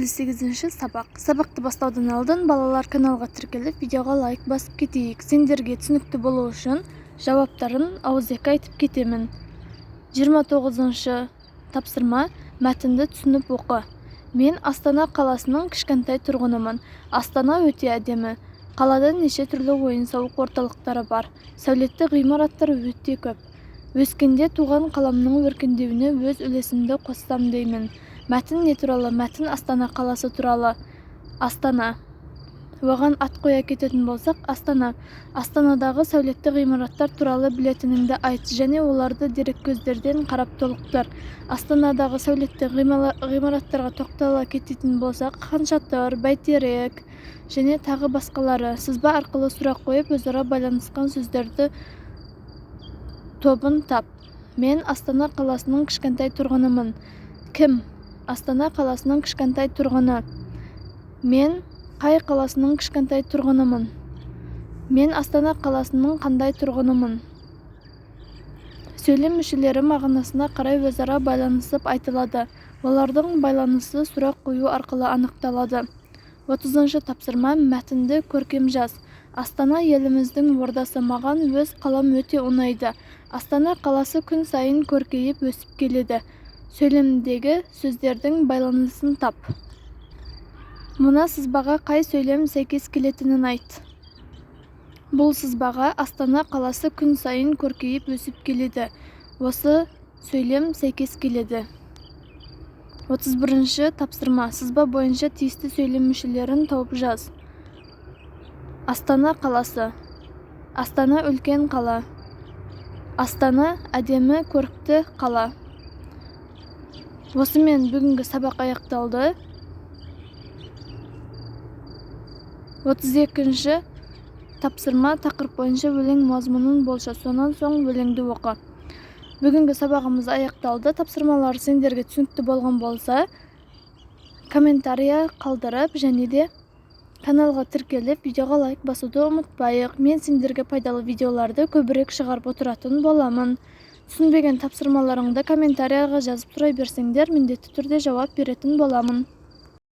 58-ші сабақ. Сабақты бастаудан алдын, балалар, каналға тіркеліп, видеоға лайк басып кетейік. Сендерге түсінікті болу үшін жауаптарын ауызекі айтып кетемін. 29-шы тапсырма. Мәтінді түсініп оқы. Мен Астана қаласының кішкентай тұрғынымын. Астана өте әдемі. Қалада неше түрлі ойын-сауық орталықтары бар. Сәулетті ғимараттар өте көп. Өскенде туған қаламның өркендеуіне өз үлесімді қоссам деймін. Мәтін не туралы? Мәтін Астана қаласы туралы. Астана. Оған ат қоя кететін болсақ, Астана. Астанадағы сәулетті ғимараттар туралы білетініңді айт және оларды дереккөздерден қарап толықтыр. Астанадағы сәулетті ғимараттарға тоқтала кететін болсақ, Хан Шатыр, Бәйтерек және тағы басқалары. Сызба арқылы сұрақ қойып, өзара байланысқан сөздерді тобын тап. Мен Астана қаласының кішкентай тұрғынымын. Кім? Астана қаласының кішкентай тұрғыны. Мен қай қаласының кішкентай тұрғынымын? Мен Астана қаласының қандай тұрғынымын? Сөйлем мүшелері мағынасына қарай өзара байланысып айтылады. Олардың байланысы сұрақ қою арқылы анықталады. 30-шы тапсырма. Мәтінді көркем жаз. Астана — еліміздің ордасы. Маған өз қалам өте ұнайды. Астана қаласы күн сайын көркейіп, өсіп келеді. Сөйлемдегі сөздердің байланысын тап. Мына сызбаға қай сөйлем сәйкес келетінін айт. Бұл сызбаға «Астана қаласы күн сайын көркейіп, өсіп келеді» осы сөйлем сәйкес келеді. 31-ші тапсырма. Сызба бойынша тиісті сөйлем мүшелерін тауып жаз. Астана қаласы. Астана — үлкен қала. Астана — әдемі, көрікті қала. Осымен бүгінгі сабақ аяқталды. 32-ші тапсырма. Тақырып бойынша өлең мазмұнын болжа, сонан соң өлеңді оқы. Бүгінгі сабағымыз аяқталды. Тапсырмалар сендерге түсінікті болған болса, комментария қалдырып және де каналға тіркеліп, видеоға лайк басуды ұмытпайық. Мен сендерге пайдалы видеоларды көбірек шығарып отыратын боламын. Түсінбеген тапсырмаларыңды комментарияға жазып сұрай берсеңдер, міндетті түрде жауап беретін боламын.